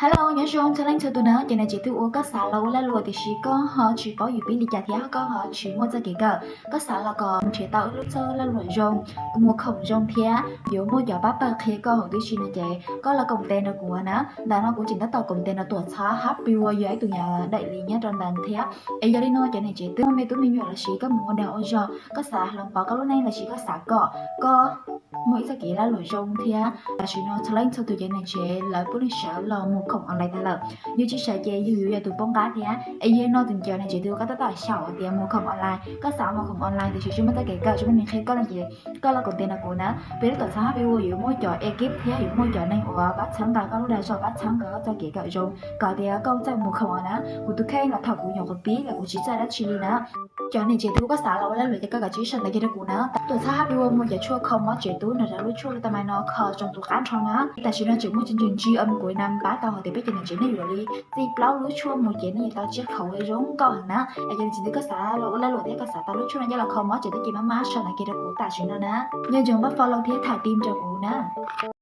Hello, nyob zoo txhua leej txhua tus na. Ces nej tsev twg uas koj xav los ua lag luam tiam sis koj ho tsis paub yuav pib li cas thiab koj ho tsis muaj txoj kev kawm, koj xav los kom nrhiav tau ib lub txoj lag luam zoo, mus khoom zoo thiab yuav muaj cov pab pawg qhia koj huv tib si no ces koj los koom tes nrog kuv na. Ntawm no kuv tseem tab tom koom tes nrog Tuam Txhab Happy World, yog ib tug nyuag đại lý nyob rau ntawd thiab. Es yog li no ces nej tsev twg muaj me tub me nyuam los sis koj mus ua dag ua zog, koj xav hloov pauv koj lub neej los sis koj xav kom koj muaj ib txoj kev lag luam zoo thiab, tam sim no txhua leej txhua tus ces nej tsev lawv puav leej sawv los mus khoom online tas lawm. Yus tsis sawv ces yus yuav yog tus poob qab thiab. Es yog no tus cov nej tsev twg koj tab tom xyaum tias mus khoom online, koj xav mus khoom online tiam sis tsis muaj txoj kev kawm, tsis muaj neeg qhia koj no ces koj los koom tes nrog kuv na. Peb lub Tuam Txhab Happy World yuav muaj cov ekip thiab yuav muaj cov neeg uas pab txhawb nqa koj lub dag zog, pab txhawb nqa koj txoj kev kawm zoo kom tias koj txawj mus khoom na. Kuv tus kheej los thaum kuv nyuam qhuav pib los kuv tsis txawj dab tsi li na. Cov nej tsev twg koj xav los ua lag luam ces koj kav tsij sau ntawv kiag rau kuv na. Tuam Txhab Happy World muaj cov tshuaj kho mob tsev tub nrog rau lub tshuaj vitamin no kho zoo tus qab nrho na. Tam sim no tseem muaj chương trình tri ân của Nam pab tau hais tias peb cov nej tsev nej yuav li txij plaub lub tshuaj mus ces nej yuav tau tsiaj khauv zoo nkauj heev na. Es cov nej tsev twg koj xav los ua lag luam thiab koj xav tau lub tshuaj no coj los kho mob tsev tub ces maj mam sau ntawv kiag rau kuv tam sim no na. Nyob zoo pab follow thiab tham tim rau kuv na.